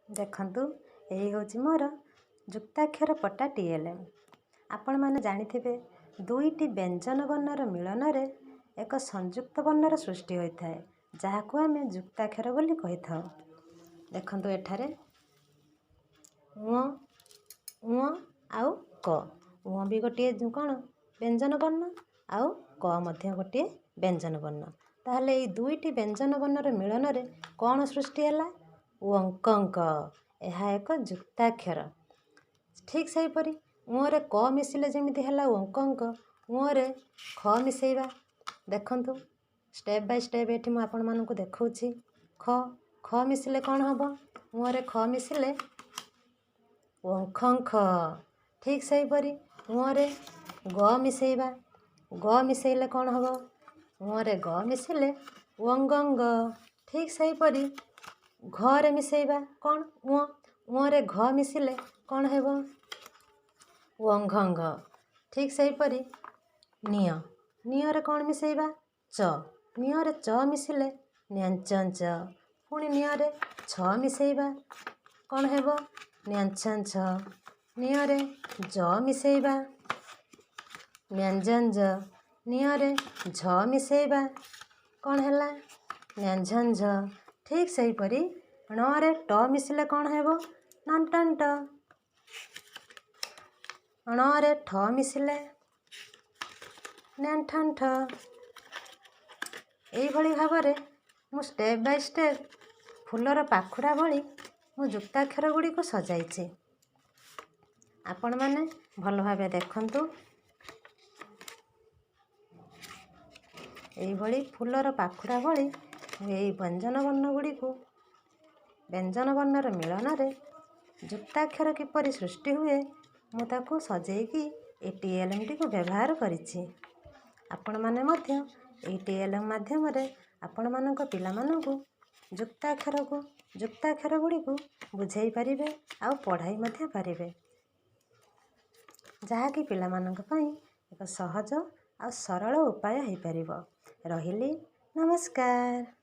ଦେଖନ୍ତୁ, ଏଇ ହେଉଛି ମୋର ଯୁକ୍ତାକ୍ଷର ପଟା TLM। ଆପଣମାନେ ଜାଣିଥିବେ, ଦୁଇଟି ବ୍ୟଞ୍ଜନ ବର୍ଣ୍ଣର ମିଳନରେ ଏକ ସଂଯୁକ୍ତ ବର୍ଣ୍ଣର ସୃଷ୍ଟି ହୋଇଥାଏ, ଯାହାକୁ ଆମେ ଯୁକ୍ତାକ୍ଷର ବୋଲି କହିଥାଉ। ଦେଖନ୍ତୁ, ଏଠାରେ ଉଁ, ଉଁ ଆଉ କ। ଉଁ ବି ଗୋଟିଏ କ'ଣ ବ୍ୟଞ୍ଜନ ବର୍ଣ୍ଣ, ଆଉ କ ମଧ୍ୟ ଗୋଟିଏ ବ୍ୟଞ୍ଜନ ବର୍ଣ୍ଣ। ତାହେଲେ ଏଇ ଦୁଇଟି ବ୍ୟଞ୍ଜନ ବର୍ଣ୍ଣର ମିଳନରେ କ'ଣ ସୃଷ୍ଟି ହେଲା? ଓଙ୍କଙ୍କ। ଏହା ଏକ ଯୁକ୍ତାକ୍ଷର। ଠିକ୍ ସେହିପରି ଉଁରେ କ ମିଶିଲେ ଯେମିତି ହେଲା ଓଙ୍କଙ୍କ, ଉଁରେ ଖ ମିଶାଇବା। ଦେଖନ୍ତୁ, ଷ୍ଟେପ୍ ବାଇ ଷ୍ଟେପ୍ ଏଠି ମୁଁ ଆପଣମାନଙ୍କୁ ଦେଖାଉଛି। ଖ, ଖ ମିଶିଲେ କ'ଣ ହେବ? ଉଁରେ ଖ ମିଶିଲେ ଓଙ୍ଖ। ଠିକ୍ ସେହିପରି ଉଁରେ ଗ ମିଶାଇବା। ଗ ମିଶାଇଲେ କ'ଣ ହେବ? ଉଁରେ ଗ ମିଶିଲେ ଓଙ୍ଗଙ୍ଗ। ଠିକ୍ ସେହିପରି ଘରେ ମିଶାଇବା କ'ଣ? ଉଁ। ଉଁରେ ଘ ମିଶିଲେ କ'ଣ ହେବ? ଓଙ୍ଘଙ୍ଗ। ଠିକ୍ ସେହିପରି ନିଅ। ନିଅରେ କ'ଣ ମିଶାଇବା? ଚ। ନିଅରେ ଚ ମିଶିଲେ ନ୍ୟାଞ୍ଚଞ୍ଚ। ପୁଣି ନିଅରେ ଛ ମିଶାଇବା, କ'ଣ ହେବ? ନ୍ୟାଞ୍ଛଞ୍ଚ। ନିଅରେ ଜ ମିଶାଇବା, ନ୍ୟାଞ୍ଜଞ୍ଜ। ନିଅରେ ଝ ମିଶାଇବା, କ'ଣ ହେଲା? ନ୍ୟାଞ୍ଝଞ୍ଝ। ଠିକ୍ ସେହିପରି ଣରେ ଟ ମିଶିଲେ କ'ଣ ହେବ? ନଣ୍ଟଣ୍ଟ। ଣରେ ଠ ମିଶିଲେ ନ୍ୟାଣ୍ଠଣ୍ଠ। ଏଇଭଳି ଭାବରେ ମୁଁ ଷ୍ଟେପ୍ ବାଇ ଷ୍ଟେପ୍ ଫୁଲର ପାଖୁଡ଼ା ଭଳି ମୁଁ ଯୁକ୍ତାକ୍ଷର ଗୁଡ଼ିକୁ ସଜାଇଛି। ଆପଣମାନେ ଭଲ ଭାବେ ଦେଖନ୍ତୁ। ଏଇଭଳି ଫୁଲର ପାଖୁଡ଼ା ଭଳି ମୁଁ ଏଇ ବ୍ୟଞ୍ଜନ ବର୍ଣ୍ଣ ଗୁଡ଼ିକୁ, ବ୍ୟଞ୍ଜନ ବର୍ଣ୍ଣର ମିଳନରେ ଯୁକ୍ତାକ୍ଷର କିପରି ସୃଷ୍ଟି ହୁଏ, ମୁଁ ତାକୁ ସଜେଇକି ଏ TLMଟିକୁ ବ୍ୟବହାର କରିଛି। ଆପଣମାନେ ମଧ୍ୟ ଏଇ TLM ମାଧ୍ୟମରେ ଆପଣମାନଙ୍କ ପିଲାମାନଙ୍କୁ ଯୁକ୍ତାକ୍ଷରକୁ, ଯୁକ୍ତାକ୍ଷର ଗୁଡ଼ିକୁ ବୁଝାଇ ପାରିବେ ଆଉ ପଢ଼ାଇ ମଧ୍ୟ ପାରିବେ, ଯାହାକି ପିଲାମାନଙ୍କ ପାଇଁ ଏକ ସହଜ ଆଉ ସରଳ ଉପାୟ ହେଇପାରିବ। ରହିଲି, ନମସ୍କାର।